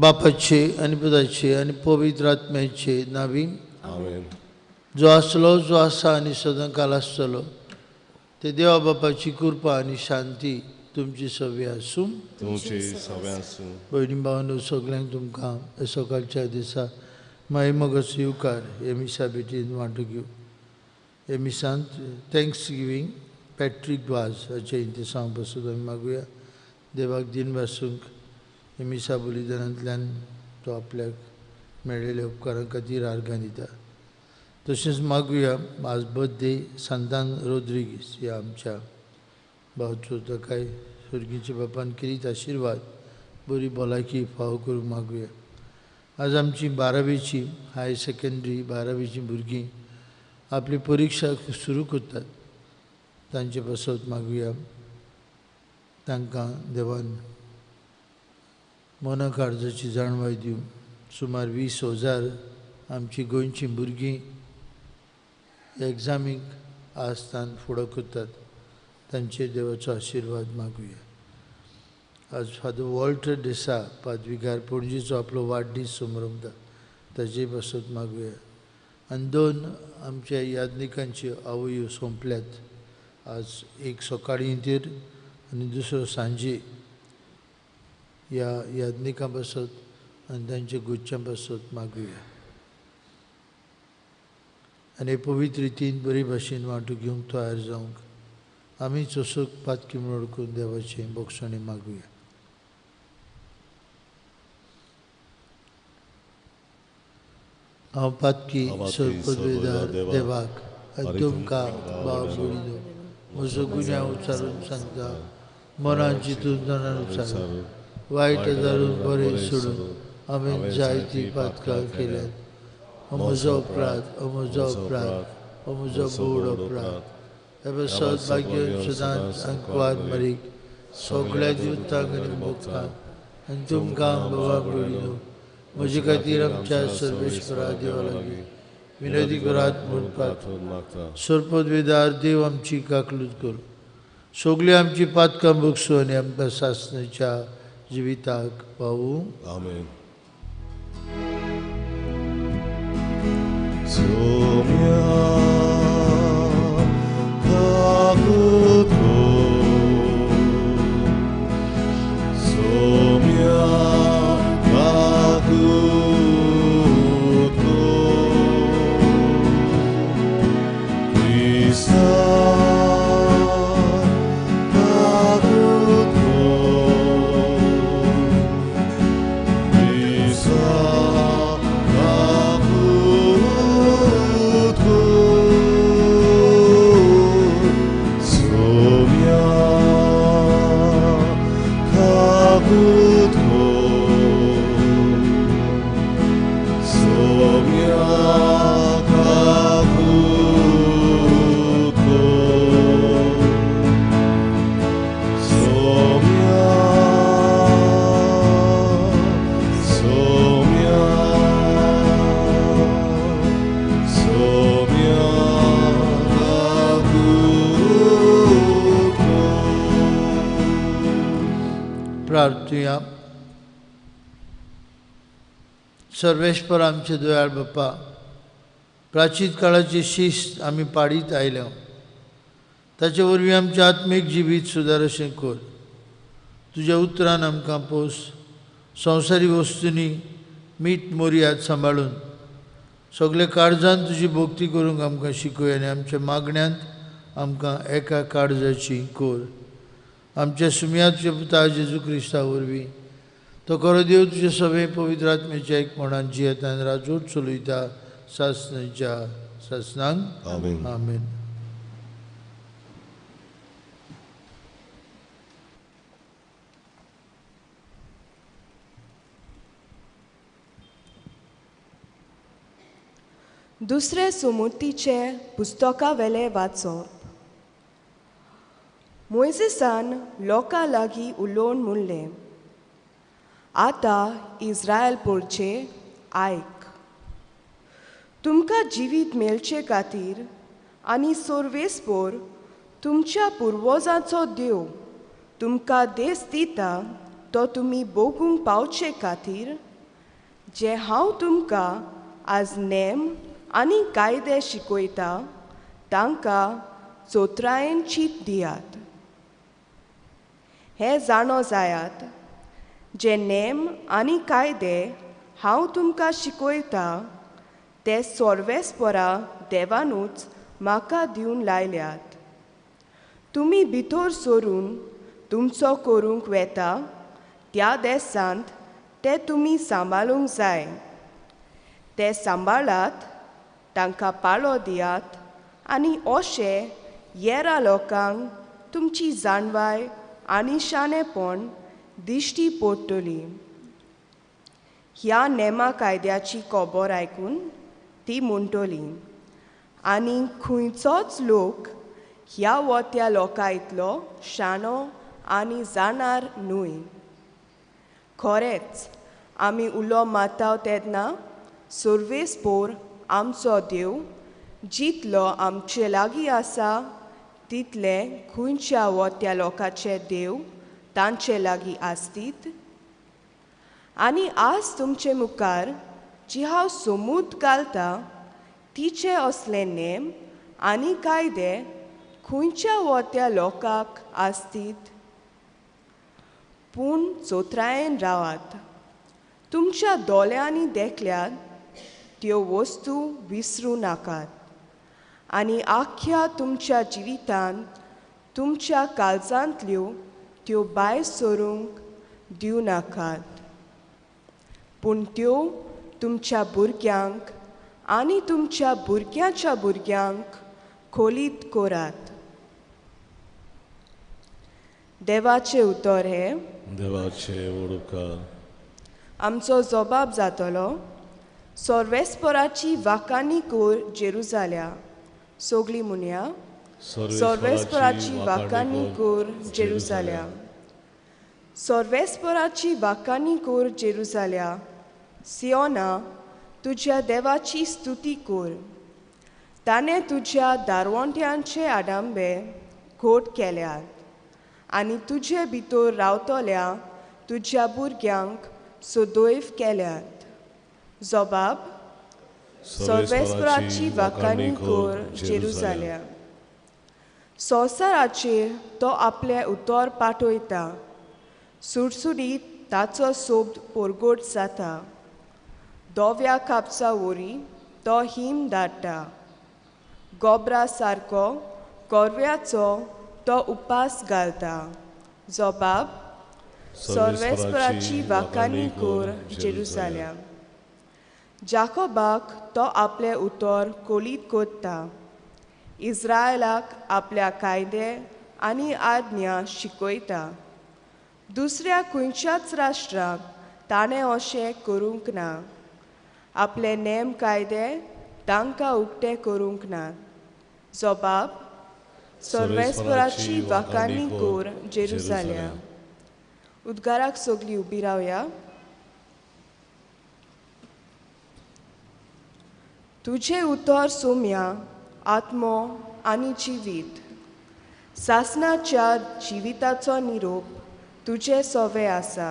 बापाचे आनी पुताचे आनी पवित्र आत्म्याचे नावी आमेन। जो आसलो, जो आसा आनी सदांकाल आसतलो ते देवा बापाची कृपा आनी शांती तुमची सवी आसूं। तुमची सवी आसूं। भयणी भावांनो, सगळ्यांक तुमकां सकाळच्या दिसा माई मगस येवकार हे मिसा भेटीन वांटो घेवं। हे मिसांत thanks giving Patrick Vaz हाचे इंतेसांव बसून आमी मागुया। देवाक दिन वासूंक हे मिसा बलिदानांतल्यान तो आपल्याक मेळिल्ल्या उपकारां खातीर आर्गां दिता। तशेंच मागुया आज बर्थडे सांतान रोद्रिगीस ह्या आमच्या भावचो, ताकाय स्वर्गीच्या बापान केलीत आशिर्वाद, बरी भलायकी फावो करूंक मागुया। आज आमची बारावेची हायर सेकेंडरी बारावेची भुरगीं आपली परिक्षा सुरू करतात, तांचे पासत मागुया तांकां देवान मना काळजाची जाणवाय दिवं। सुमार 20,000 आमची गोंयची भुरगीं एग्जामीक आस्थान फुडो करतात, तांचेर देवाचो आशिर्वाद मागुया। आज फादर वॉल्टर डिसा पादविगार पणजेचो आपलो वाडदीस समरंभता, ताजे पासत मागुया। आनी दोन आमच्या याज्ञिकांच्यो आवयो सोंपल्यात, आज एक सकाळीं तेर आनी दुसरो सांजे। ह्या याज्ञिकां पासत आनी तांच्या गुच्छां पासत मागुया आनी पवित्र रितीन बरी भाशेन वांटो घेवंक तयार जावंक आमी चोसक पातकी म्हणून करून देवाचें बोगसणें मागुया। हांव पातकी सर्पदवेदार देवाक आनी तुमकां भाव भयणीनो म्हजो गुन्यांव उच्चारून सांगता, मनान चिंतून जाणान उच्चारून वायट धरून बरें सोडून हांवें जायतीं पातकां केल्यात। म्हजो अपराध, म्हजो अपराध, म्हजो बोड अपराध। हे सद्भाग्य सदांच अंकवाद मरीक सगळ्या जिवतांक आनी भोगतांक आनी तुमकां बाबा भयणीनो म्हजे खातीर आमच्या सर्वेश्वरा देवा लागीं विनोदी करात म्हूण प्रार्थना। सर्पदवेदार देव आमची काकलूत करूं, सगळीं आमची पातकां भोगसूं आनी आमकां सासणाच्या जिविताक पावूं। आमेन। प्रार्थुया। सर्वेश्वर आमचे दयाळ बाप्पा, प्राचीन काळाची शिस्त आमी पाडीत आयल्या, ताचे वरवीं आमचें आत्मीक जिवीत सुदार अशें कर। तुज्या उतरान आमकां पोस, संवसारी वस्तूंनी मीठ मोरयाद सांबाळून सगळे काळजान तुजी भक्ती करूंक आमकां शिकय आनी आमच्या मागण्यांत आमकां एका काळजाची कर। आमच्या सुमयाच्या पुता जेजू क्रिस्ता वरवीं तो खरो देव तुजे सगळे पवित्र आत्म्याच्या एक मणान जियेता आनी राजवट चलयता सासणाच्या सासणांक। आमेन। आमेन। दुसरे सुमूर्तीचे पुस्तका वेले वाचप। मोयजेसान लोकां लागीं उलोवन म्हणलें, आतां इस्रायल पोरचे आयक, तुमकां जिवीत मेळचे खातीर आनी सोर्वेसपोर तुमच्या पुर्वजांचो देव तुमकां देश दिता तो तुमी भोगूंक पावचे खातीर जे हांव तुमकां आज नेम आनी कायदे शिकयता तांकां चोत्रायेन चीत दियात. हें जाणो जायात, जे नेम आनी कायदे हांव तुमकां शिकयता ते सर्वेस्परा देवानूच म्हाका दिवन लायल्यात. तुमी भितर सरून तुमचो करूंक वेता त्या देसांत ते तुमी सांबाळूंक जाय. ते सांबाळात, तांकां पाळो दियात आनी अशें येरा लोकांक तुमची जाणवाय आनी शाणेपण दिश्टी पडटली. ह्या नेमा कायद्याची खबर आयकून ती म्हणटली, आनी खंयचोच लोक ह्या वो त्या लोकां इतलो शाणो आनी जाणार न्हय. खरेंच आमी उलो मारता तेन्ना सर्वेस्पोर आमचो देव जितलो आमचे लागीं आसा तितले खंयच्या वो त्या लोकांचे देव तांचे लागीं आसतीत. आनी आज तुमचे मुखार जी हांव सोमूत घालता तिचे असले नेम आनी कायदे खंयच्या वो त्या लोकांक आसतीत. पूण चोत्रायेन रावात, तुमच्या दोळ्यांनी देखल्यात त्यो वस्तू विसरूं नाकात आनी आख्ख्या तुमच्या जिवितांत तुमच्या काळजांतल्यो त्यो भायर सरूंक दिवं नाकात, पूण त्यो तुमच्या भुरग्यांक आनी तुमच्या भुरग्यांच्या भुरग्यांक खोलीत करात. देवाचें उतर हें देवाचें उडकार. आमचो जबाब जातलो. सर्वेस्पराची वाकानी कोर जेरुजाल्या. सगळीं म्हणया, सर्वेस्पराची वाकानी कोर जेरुजाल्या. सर्वेस्पराची वाकानी कोर जेरुजाल्या. सियोना, तुज्या देवाची स्तुती कोर. ताणें तुज्या दारवंट्यांचे आडांबे घोट केल्यात आनी तुजे भितर रावतल्या तुज्या भुरग्यांक सदैव केल्यात. जबाब, सर्वेस्पराची वाकानी कोर जेरुजाल्या. संवसाराचेर तो आपलें उतर पाठयता, सुडसुडीत ताचो सोब परगट जाता. धव्या कापसा वरी तो हिम धाडटा, गोबरा सारको कोरव्याचो तो उपास घालता. जबाब, सर्वेस्पराची वाकानी कोर जेरुजाल्या. जाकोबाक तो आपलें उतर कोलीत कोत्ता, इस्रायलाक आपल्या कायदे आनी आज्ञा शिकयता. दुसऱ्या खंयच्याच राष्ट्राक ताणें अशें करूंक ना, आपले नेम कायदे तांकां उक्ते करूंक ना. जबाब, सर्वेस्पराची वाकानी कोर जेरुजाल्या. उद्गाराक सगळीं उबी रावया. तुजें उतर सोम्या आत्मो आनी जिवीत, सासणाच्या जिविताचो निरोप तुजें सवे आसा.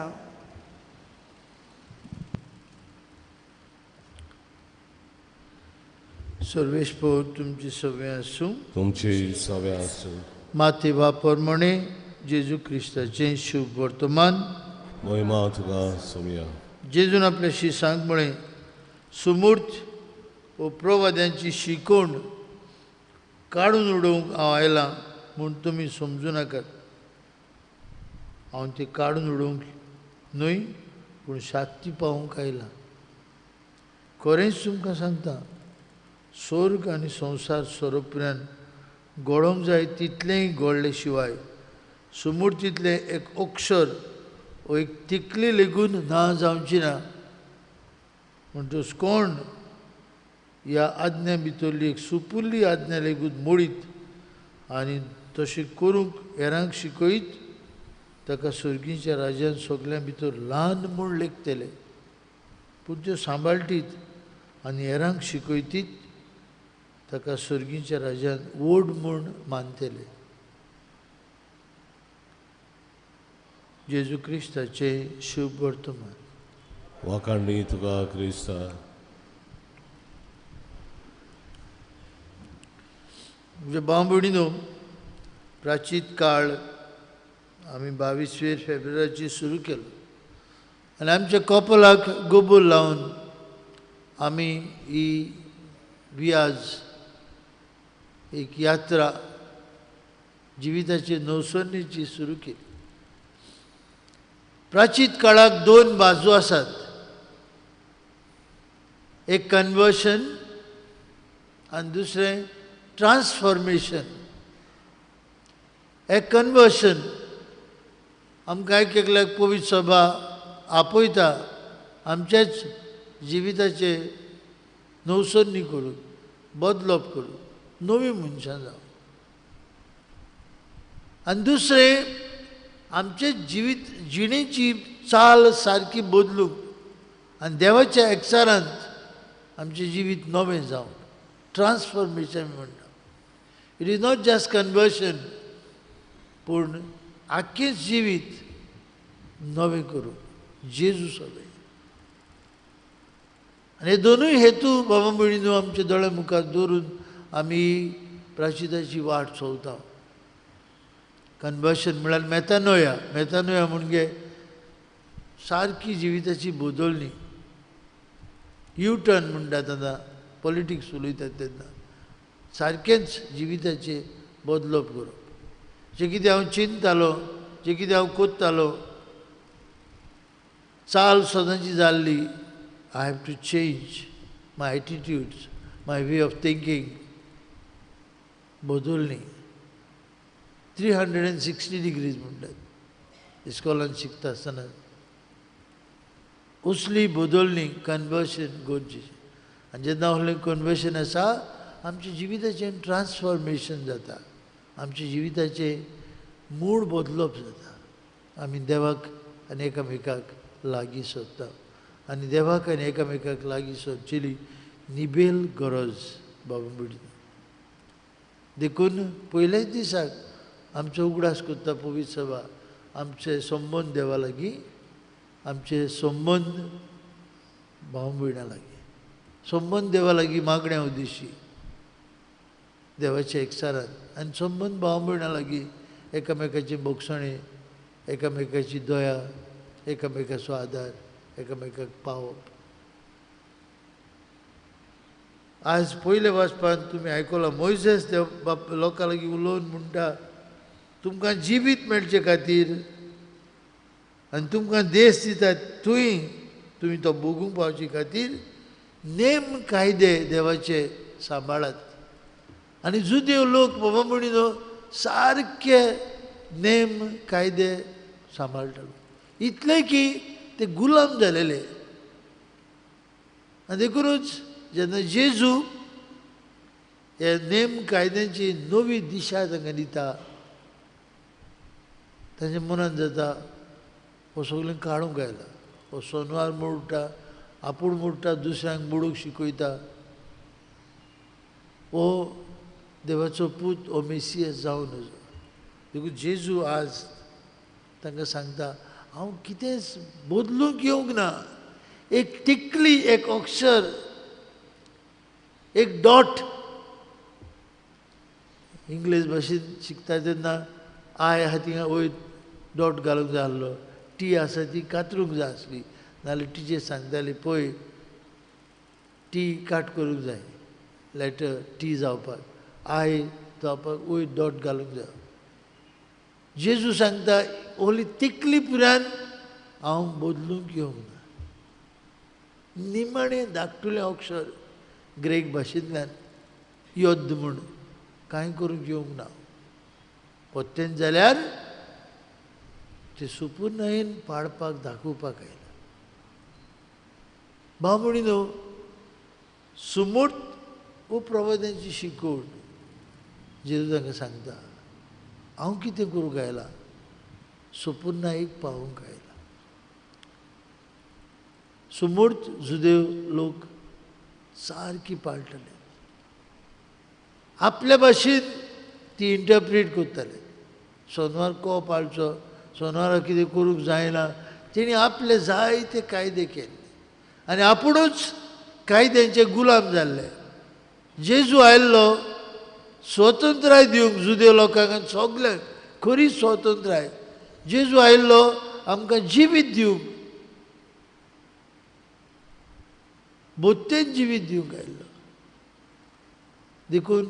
सर्वेस्पोर तुमची सवे आसूं. तुमची सवे आसूं. माते बाप प्रमाणे जेजू क्रिस्ताचें शुभ वर्तमान. महिमा तुका सोम्या. जेजून आपल्या शिसांक म्हळें, सुमूर्त वो प्रवाद्यांची शिकवण काडून उडोवंक हांव आयलां म्हूण तुमी समजूं नाकात. हांव ती काडून उडोवंक न्हय, पूण शांती पावोवंक आयलां. खरेंच तुमकां सांगता, स्वर्ग आनी संवसार सोरोपऱ्यान घडोवंक जाय तितलेंय घडले शिवाय सुमूर्तींतलें एक अक्षर वो एक तिकली लेगून ना जावची ना. म्हणटकच कोण ह्या आज्ञा भितरली एक सुपुल्ली आज्ञा लेगून मोडीत आनी तशें करूंक हेरांक शिकयत ताका सर्गीच्या राज्यान सगल्यां भितर ल्हान म्हूण लेखतले. पूण त्यो सांबाळटीत आनी हेरांक शिकयतीत ताका सर्गीच्या राज्यान व्हड म्हूण मानतले. जेजू क्रिस्ताचें शुभ वर्तमान. वाखाणणी तुका क्रिस्ता. म्हणजे भाव भयणीनो, प्राचीत काळ आमी 22 फेब्रुवारीची सुरू केलो आनी आमच्या कपलाक गोबोर लावन आमी ही वियाज एक यात्रा जिविताची नवसरणीची सुरू केली. प्राचीत काळाक दोन बाजू आसात, एक कन्वर्शन आनी दुसरें ट्रान्सफॉर्मेशन. एक कन्वर्शन आमकां एक एकल्याक पवित्र सभा आपयता आमच्याच जिविताचे नवसरणी करून, बदलप करून नवी मनशां जावं. आनी दुसरें आमचे जिवीत जिणेची चाल सारकी बदलूंक आनी देवाच्या एकचारांत आमचें जिवीत नवें जावं, ट्रान्सफॉर्मेशन म्हणटा. It is not just conversion, पूण आख्खें जिवीत नवें करूं जेजू सगळें. आनी हे दोनूय हेतू बाबा भयणीनो आमच्या दोळ्या मुखार दवरून आमी प्राचिताची वाट चोवता. कन्वर्शन म्हळ्यार मेतानोया. मेतानोया म्हणजे सारकी जिविताची बदलणी, यू टर्न म्हणटात आतां पॉलिटिक्स उलयतात तेन्ना, सारकेंच जिविताचें बदलप करप. जें कितें हांव चिंततालो, जें कितें हांव कोत्तालो, चाल सदांची जाल्ली, I have to change my attitudes, my way of thinking बदलणी. 360 degrees म्हणटात इस्कॉलान शिकता आसतना, असली बदलणी कन्वर्शन गरजेचें. आनी जेन्ना असलें कन्वर्शन आसा आमच्या जिविताचें ट्रान्सफॉर्मेशन जाता, आमच्या जिविताचें मूळ बदलप जाता. आमी देवाक आनी एकामेकाक लागीं सोदता आनी देवाक आनी एकामेकाक लागीं सोदचेली निबेल गरज बाबा भयणीनो. देखून पयल्याच दिसाक आमचो उगडास करता पवित्र सभा, आमचे संबंद देवा लागीं, आमचे संबंद भाव भयणां लागीं, संबंद देवा लागीं मागण्या उद्देशी देवाच्या एकचारान, आनी संबंद भाव भयणां लागीं एकामेकाची भोगसणी, एकामेकाची दया, एकामेकाचो आदार, एकामेकाक पावप. आज पयले वाचपान तुमी आयकलां, मोयसेस देव बाप लोकां लागीं उलोवन म्हणटा, तुमकां जिवीत मेळचे खातीर आनी तुमकां देश दितात थंय तुमी तो भोगूंक पावचे खातीर नेम कायदे देवाचे सांबाळात. आनी जुदेव लोक बाबा म्हणिनो सारके नेम कायदे सांबाळटालो, इतले की ते गुलाम जालेले. आनी देखूनच जेन्ना जेजू हे नेम कायद्यांची नवी दिशा तांकां दिता, तांच्या मनान जाता हो सगळें काडूंक आयला, हो सोनवार मोडटा, आपूण मोडटा, दुसऱ्यांक मोडूंक शिकयता, हो देवाचो पूत, हो मेसियस जावं नजो. देखून जेजू आज तांकां सांगता, हांव कितेंच बदलूंक येवंक ना, एक टिकली, एक अक्षर, एक डॉट. इंग्लीश भाशेन शिकता तेन्ना I आहा थिंगा वयर डॉट घालूंक जाय आसलो, टी आसा ती कातरूंक जाय आसली, नाल्यार टिचर सांगताली पळय टी काट करूंक जाय, लेटर टी जावपाक, I जावपाक वयर डॉट घालूंक जाय. जेजू सांगता ओली तिकली पुरान हांव बदलूंक येवंक ना. निमाणें धाकटुलें अक्षर ग्रेक भाशेंतल्यान यद्द म्हूण कांय करूंक येवंक ना, पत्तेन जाल्यार ते सुपुर्णायेन पाळपाक दाखोवपाक आयला. भाव भयणीनो, सुमूर्त वो प्रवाद्यांची शिकवण जेजू तांकां सांगता, हांव कितें करूंक आयला, सुपुर्णायेक पावोवंक आयला. सुमूर्त जुदेव लोक सारकी पाळटाले, आपल्या भाशेन ती इंटरप्रीट करताले. सोनवार को पाळचो, सोनवारा कितें करूंक जायना, तेणी आपले जायते कायदे केल्ले. आनी आपुणूच कायद्यांचे गुलाम जाल्ले. जेजू आयिल्लो स्वतंत्राय दिवंक जुदेव लोकांक आनी सगल्यांक खरी स्वतंत्राय. जेजू आयिल्लो आमकां जिवीत दिवंक, बोत्तेन जिवीत दिवंक आयिल्लो. देखून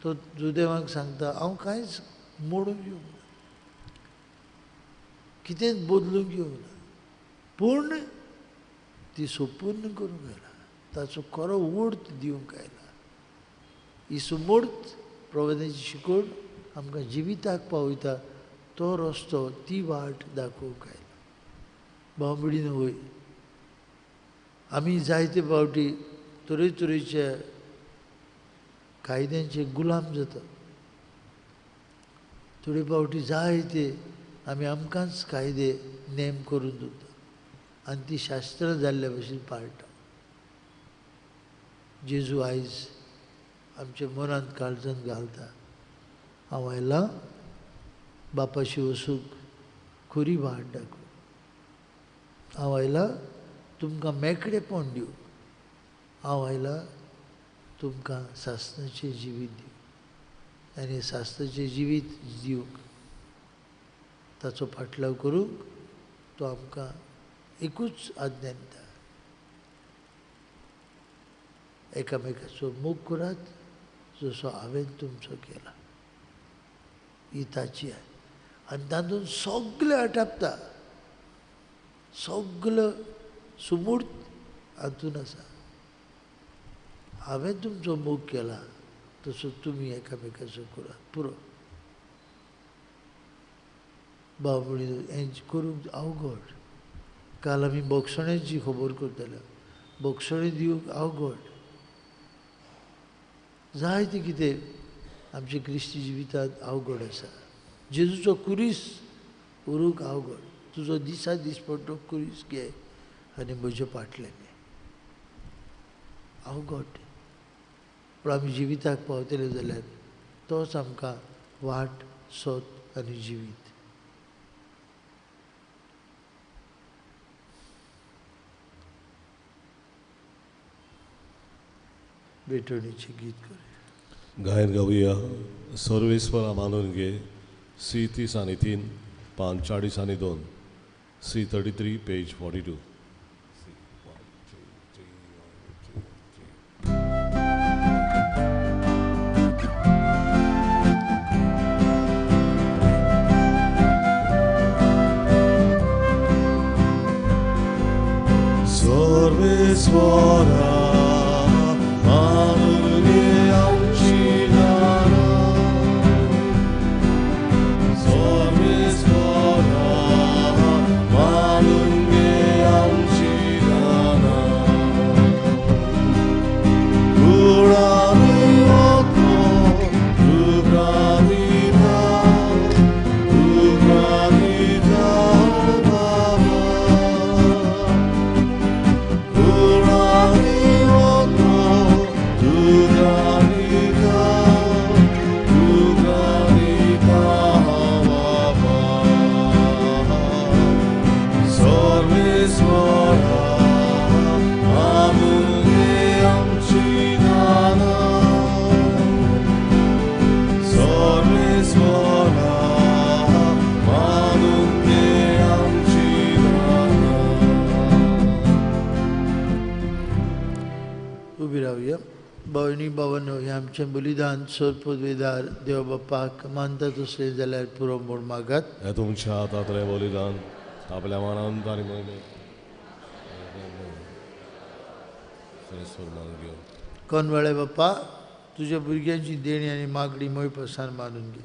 तो जुदेवांक सांगता हांव कांयच मोडूंक येवंक ना, कितेंच बदलूंक येवंक ना, पूण ती सोपूर्ण करूंक आयला, ताचो खरो अर्थ दिवंक आयला. ही सुमूर्त प्रबोधनाची शिकवण आमकां जिविताक पावयता, तो रस्तो ती वाट दाखोवंक आयला. भाव भयणीनो, वय आमी जायते फावटी तरेतरेच्या कायद्यांचे गुलाम जाता. थोडे फावटी जायते आमी आमकांच कायदे नेम करून दवरता आनी ती शास्त्रां जाल्ल्या भशेन पाळटा. जेजू आयज आमच्या मनांत काळजांत घालता, हांव आयलां बापाशी वचूंक खरी वाट दाखोवंक, हांव आयलां तुमकां मेकळेपण दिवंक, हांव आयलां तुमकां सासणाचें जिवीत दिवंक. आनी सासणाचें जिवीत दिवंक ताचो फाटलाव करूंक तो आमकां एकूच आज्ञा दिता, एकामेकाचो मोग करात जसो हांवें तुमचो केला. ही ताची आहे आनी तातूंत सगळें आटापता, सगळो सुमूर्त हातूंत आसा. हांवें तुमचो मोग केला तसो तुमी एकामेकाचो करात, पुरो. भाव भयणीनो, हें करूंक अवघड. काल आमी बोगसण्याची खबर करताले, बोगसणें दिवंक अवघड. जायतें कितें आमच्या क्रिस्ती जिवितांत अवघड आसा. जेजूचो कुरीस उरूंक अवघड. तुजो दिसा दीस पडटो कुरीस घे आनी म्हज्या फाटल्यान ये, अवघड. पूण आमी जिविताक पावतले जाल्यार तोच आमकां वाट, सत आनी जिवीत. भेटवणीचें गीत करूया. गायन गावया सर्वेस्वरा मानून घे. सी 30 आनी 3, पान 40 आनी 2, सी 33 पेज 42. सर्वेस्वरा मानून घे आमची दारां, सर्वेस्वरा मानून घे आमची दारां, कुळांनी वतो तुका दिता, तुका दिता बाबा, कुळांनी वतो तुका दिता, तुका दिता बाबा, सर्वेस्वरा मानून घे आमची दारां, सर्वेस्वरा मानून घे आमची दारां. उबी रावया. भयणी भावांनो, हें आमचें बलिदान सर्पवेदार देव बापाक मानता तसलें जाल्यार पुरो म्हूण मागात. हे तुमच्या हातांतलें बलिदान आपल्या मनांत आनी मोहिमेंत सर्वेस्वर मानून घेवन. कोनवाळे बाप्पा, तुज्या भुरग्यांची देणी आनी मागणी मोयपासान मानून घे.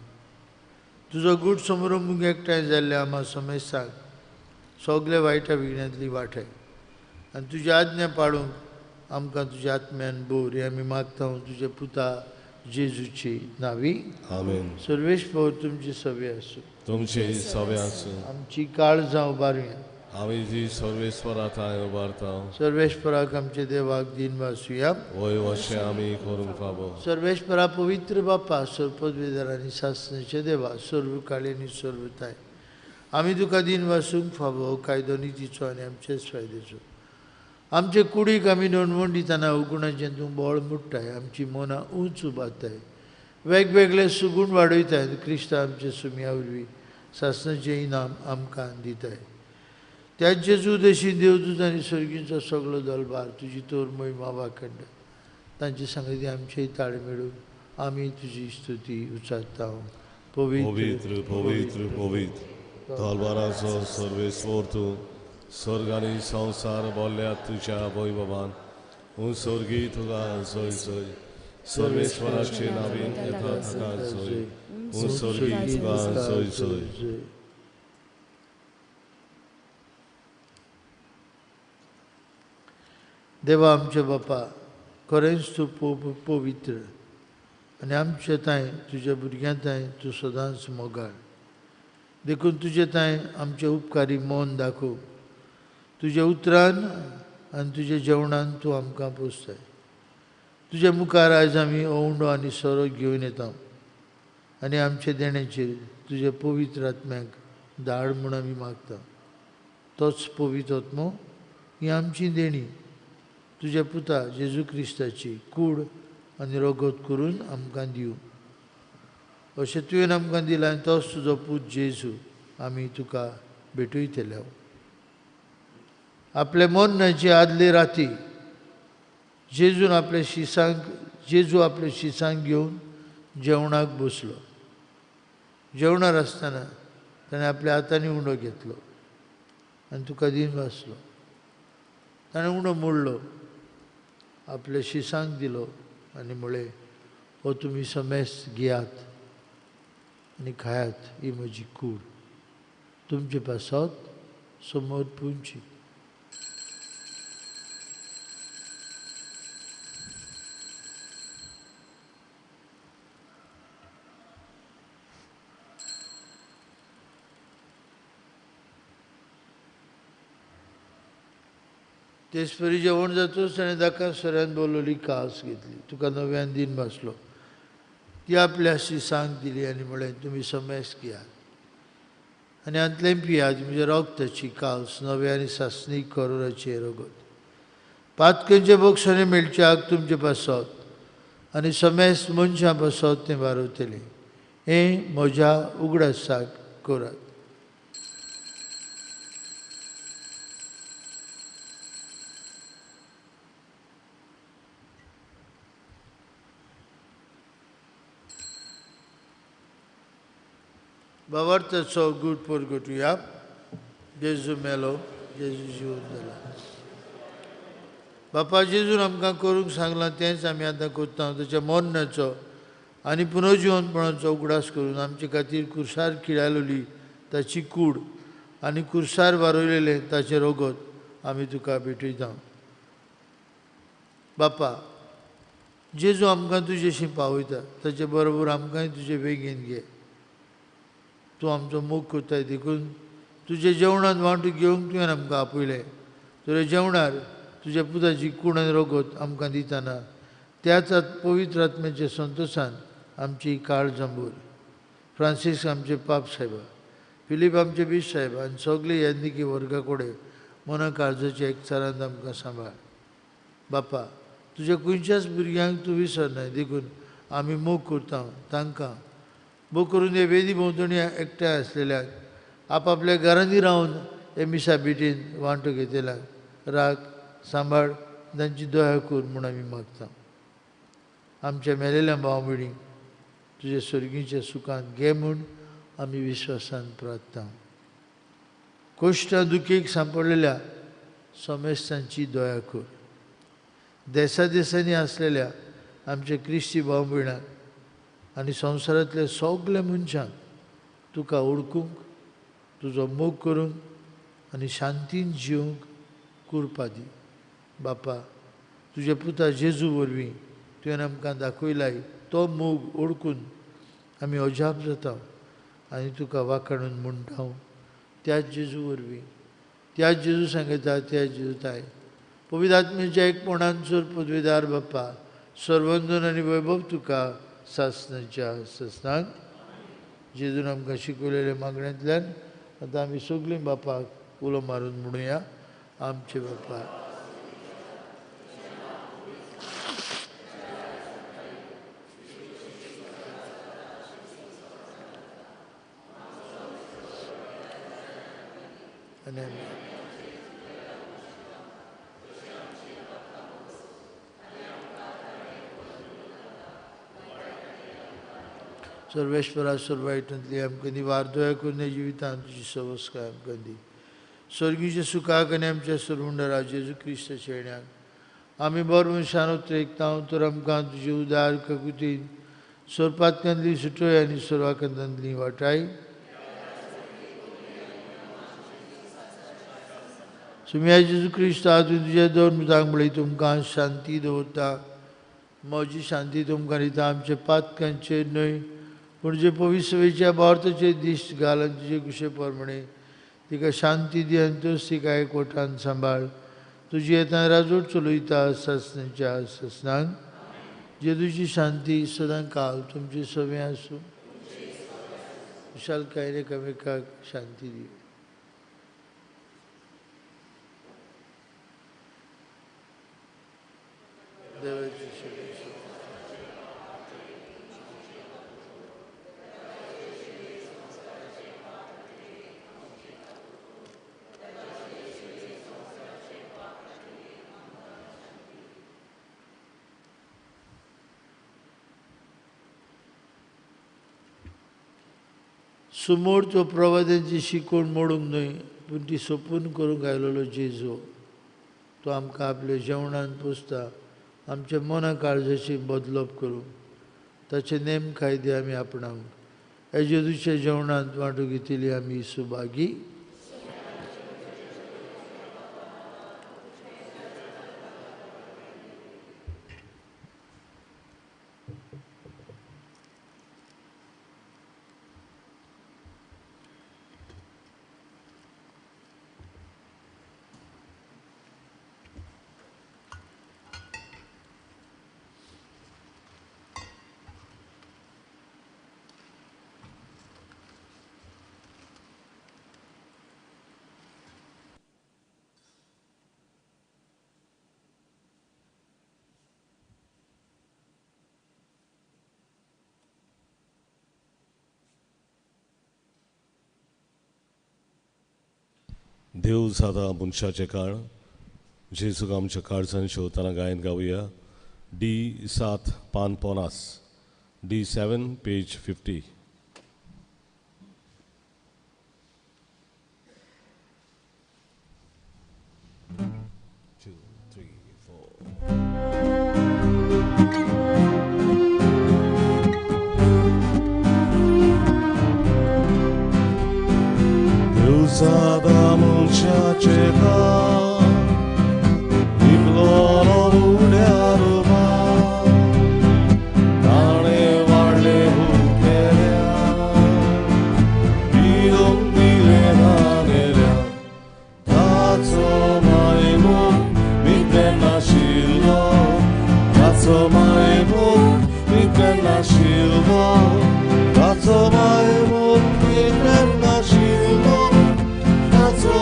तुजो गूट समरंभूंक एकठांय जाल्ल्या आमा समेस्तांक सगल्या वायटा विघ्नांतली वाटय आनी तुजी आज्ञा पाळूंक आमकां तुज्या आत्म्यान बोर. हें आमी मागता तुज्या पुता जेजूची नावी. आमेन. सर्वेस्पर तुमचे सवे आसूं. तुमचे सवे आसूं. आमची काळजां उबारुया. आमी जी सर्वेस्वरा थंय उबारता. सर्वेस्पराक आमच्या देवाक दिन वासुया. वय वशें आमी करूंक फावो. सर्वेस्परा पवित्र बापा, सर्पदवेदार आनी सासणाचे देवा, सर्व काळी आनी सर्वताय, आमी तुका दिन वासूंक फावो कायदो नितीचो आनी आमचेच फायद्याचो. आमचे कुडीक आमी नोंदवण दितना उगुणाचें तूं बळ मोडटाय, आमची मनां उंच उबारताय, वेगवेगळे सुगूण वाडयताय आनी क्रिस्तांव आमचे सुमया वरवीं सासणाचें इनाम आमकां दिताय. त्याच जेजू देशी देवदूत आनी सर्गींचो सगळो दलबार तुजी तोर महिमा वाखणटा. तांचे सांगती आमचे ताळ मेळून आमी तुजी स्तुती उच्चारता. पवित्र पवित्र पवित्र तलवाराचो सर्वेस्वर तूं, स्वर्ग आनी संवसार बोल्ल्या तुज्या वैभवान. उंच स्वर्गी तुका जय जय, सर्वेश्वराचे नांवान येता ताका जय. उंच स्वर्गी तुका जय जय. देवा आमच्या बापा, खरेंच तूं पवित्र आनी आमचे तांय तुज्या भुरग्यां तांय तूं सदांच मोगाळ. देखून तुजे तांय आमचे उपकारी मन दाखोव. तुज्या उतरान आनी तुज्या जेवणान तूं आमकां पोसताय. तुज्या मुखार आयज आमी ओंवडो आनी सोरो घेवन येता आनी आमच्या देण्याचेर तुज्या पवित्र आत्म्याक धाड म्हूण आमी मागता. तोच पवित्र आत्मो ही आमची देणी तुज्या पुता जेजू क्रिस्ताची कूड आनी रगत करून आमकां दिवं. अशें तुवें आमकां दिलां आनी तोच तुजो पूत जेजू आमी तुका भेटयतले. आपले मरणाचे आदले राती जेजून आपले शिसांक जेजू आपले शिसांक घेवन जेवणाक बसलो. जेवणार आसतना ताणें आपल्या हातांनी उंडो घेतलो आनी तुका दिन वाचलो. ताणें उंडो मोडलो, आपल्या शिसांक दिलो आनी म्हळें, हो तुमी समेस्त घेयात आनी खायात, ही म्हजी कूड तुमचे पासत समर्पूंची. तेच परी जेवण जातूच ताणें ताका सोऱ्यान बोलवली कास घेतली, तुका नव्यान दिन भासलो, ती आपल्या शिसांक दिली आनी म्हळें, तुमी समेस्त घेयात आनी हातलें पियात, म्हज्या रगताची कास नव्या आनी सासणीक करोराचें रगत. पातकेंचे बोगसणे मेळच्याक तुमचे पासत आनी समेस्त मनशां पासत तें वारवतलें. हें म्हज्या उगडासाक करात. भावार्थाचो गूट परगटुया. जेजू मेलो, जेजू जिवन जाला. बापा जेजून आमकां करूंक सांगलां तेंच आमी आतां करता. ताच्या मरणाचो आनी पुनर्जिवनपणाचो उगडास करून आमचे खातीर कुर्सार खिळालोली ताची कूड आनी कुर्सार वारयलेलें ताचें रगत आमी तुका भेटयता. बापा जेजू आमकां तुजेशी पावयता, ताचे बरोबर आमकांय तुजे वेगेन घे. तूं आमचो मोग करताय देखून तुज्या जेवणांत वांटो घेवंक तुवें आमकां आपयलें. तुज्या जेवणार तुज्या पुताची कूड आनी रगत आमकां दितना त्याच पवित्र आत्म्याच्या संतोशान आमची काळजां भर. फ्रांसीस आमचे पाप साहेबा, फिलीप आमचे बीस साहेब आनी सगळे यादनिकी वर्गा कडेन मना काळजाच्या एकचारान आमकां सांबाळ. बापा तुज्या खंयच्याच भुरग्यांक तूं विसरनाय देखून आमी मोग करता तांकां. मोग करून हे वेदी भोंवतणी एकठांय आसलेल्याक आपापल्या घरांनी रावन हे मिसा भेटीन वांटो घेतल्याक राग सांबाळ, तांची दया कर म्हूण आमी मागता. आमच्या मेलेल्या भाव भयणींक तुज्या सर्गीच्या सुखांत घे म्हूण आमी विश्वासान प्रार्थना. कश्टां दुखीक सांपडलेल्या समेस्तांची दया कर. देसा देसांनी आसलेल्या आमच्या क्रिस्ती भाव भयणांक आनी संवसारांतल्या सगल्या मनशांक तुका ओळखूंक, तुजो मोग करूंक आनी शांतीन जिवंक कृपा दी. बापा तुज्या पुता जेजू वरवीं तुवें आमकां दाखयलाय तो मोग ओळखून आमी अजाप जाता आनी तुका वाखाणून म्हणटा. त्याच जेजू वरवीं, त्याच जेजू सांगता, त्याच जेजू ताय पवित्र आत्म्याच्या एकपणान सोर पदवीदार बाप्पा सर्वंदन आनी वैभव तुका सासनाच्या सासनाक. जेजून आमकां शिकयलेल्या मागण्यांतल्यान आतां आमी सगळीं बापाक उलो मारून म्हणुया, आमचे बापा. आनी सर्वेश्वरा सर्वायटांतली आमकां दी वार्धोया करून जिवितांत तुजी सवस्काय आमकां दी. स्वर्गीच्या सुखाक आनी आमच्या सर्वुंडरा जेजू क्रिस्त शेण्याक आमी बरो मनशान उतरेकता तर आमकां तुजी उदार ककुतीन सोरपातकांतली सुटोय आनी सोरवाकांतली वाटाय. सुम्या जेजू क्रिस्त हांव तुज्या दोन मुतांक म्हळी तुमकां शांती दवरता, म्हजी शांती तुमकां दिता. आमच्या पातकांचेर न्हय पूण जे पवित्रवेच्या भारताचे दीस घाल आनी तुजे कुशे प्रमाणे तिका शांती दी आनी तूंच तिका एकवटान सांबाळ. तुजी येतना राजवट चलयता सासणाच्या सासणाक. जेजूची शांती सदां काल तुमची सगळें आसूं. विशालकायेन एकामेकाक शांती दी. देवाची शुभेच्छा. सुमोर तो प्रवाद्यांची शिकवण मोडूंक न्हय पूण ती सोपून करूंक आयलेलो जेजू तो आमकां आपल्या जेवणान पोसता. आमच्या मना काळजाची बदलप करूंक ताचे नेम कायदे आमी आपणावंक ह्या जेजूच्या जेवणांत वांटू घेतिल्ली आमी सुभागी. देव जाता मनशाचें काळ जेजूक आमच्या काळजान शेवतना गायन गावया. डी 7 पान 50, डी 7 पेज 50. जाता मनशाचें काळ इकलो उड्यार ताणें वाडलें हुकेल्या पिरूंक दिलें नानेल्या ताचो मायमूख भितर नाशिल्लो ताचो मायमूख भितर नाशिल्लो ताचो मायमूख भितर नाशिल्लो. ताचो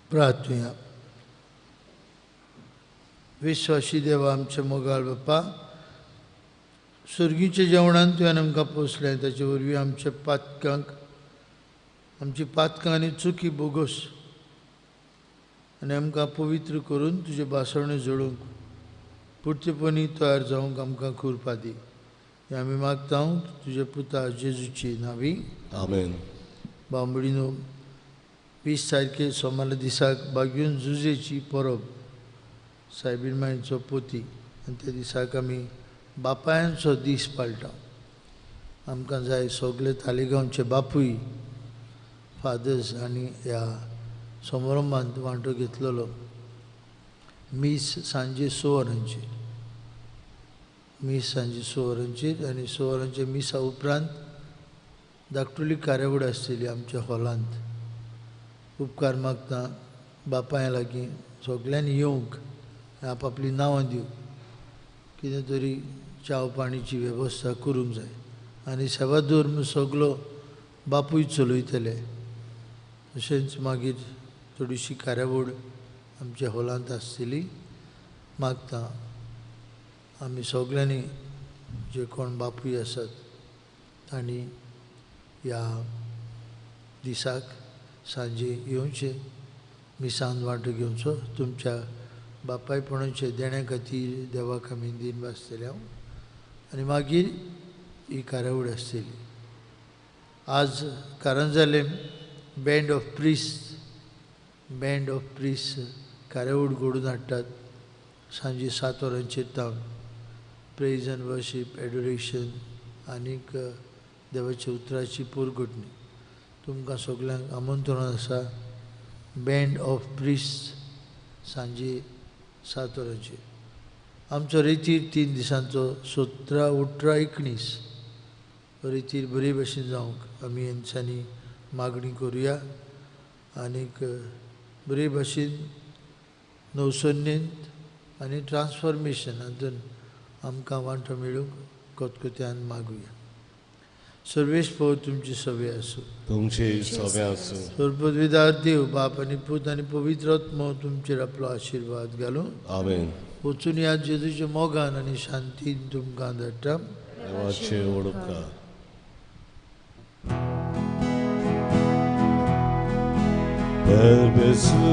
प्रार्थुया. विश्वासी देवा आमच्या मोगाळ बापा, सुर्गीच्या जेवणान तुवें आमकां पोसलें, ताचे वरवीं आमच्या पातकांक, आमची पातकां आनी चुकी बोगोस आनी आमकां पवित्र करून तुजे भासवणें जोडूंक पुर्तेपणी तयार जावंक आमकां कृपा दी. हें आमी मागता तुज्या पुता जेजूची नांवी. आमेन. बांबडीनो, 20 तारखे सोमारा दिसाक बागयून जुजेची परब, सायबीण मांयचो पोती, आनी त्या दिसाक आमी बापायांचो दीस पाळटा. आमकां जाय सगळे तालिगांवचे बापूय फादर्स आनी ह्या समारंभांत वांटो घेतलेलो. मीस सांजे 6 वरांचेर, मीस सांजे 6 वरांचेर आनी 6 वरांच्या मिसा उपरांत धाकटुली कार्यावळ आसतली आमच्या हॉलांत. उपकार मागता बापायां लागीं सगल्यांनी येवंक, आपापलीं नांवां दिवंक, कितें तरी च्याव पाणीची वेवस्था करूंक जाय. आनी सेवाधर्म सगलो बापूय चलयतले. तशेंच मागीर थोडीशी कार्यावळ आमच्या हॉलांत आसतली. मागता आमी सगल्यांनी जे कोण बापूय आसात तांणी ह्या दिसाक सांजे येवचें, मिसान वांटो घेवचो. तुमच्या बापायपणाचे देण्या खातीर देवाक आमी दिन वाचतले हांव. आनी मागीर ही कार्यावळ आसतली. आज Caranzalem band of priest, band of priest कार्यावळ घडोवन हाडटात सांजे 7 वरांचेर तावन. प्रेज एंड वर्शीप, एडोरेशन आनीक देवाच्या उतराची पुरगुटणी. तुमकां सगल्यांक आमंत्रण आसा. बँड ऑफ प्रिस्ट सांजे 7 वरांचेर. आमचो रेतीर 3 दिसांचो 17, 18, 19 रेतीर बरे भशेन जावंक आमी हेंच्यांनी मागणी करुया. आनीक बरे भशेन नवसन्नेंत आनी ट्रान्सफॉर्मेशन हातून आमकां वांटो मेळूंक कोतकोत्यान मागुया. सर्वेस्पर तुमची सवे आसूं. तुमची सवे आसूं. सर्वपदवीदार देव बाप आनी पूत आनी पवित्र आत्मो तुमचेर आपलो आशिर्वाद घालूं. आमेन. वचून ह्या जेजूच्या मोगान आनी शांतीन तुमकां धाडटा. देवाचे उपकार. Per Gesù,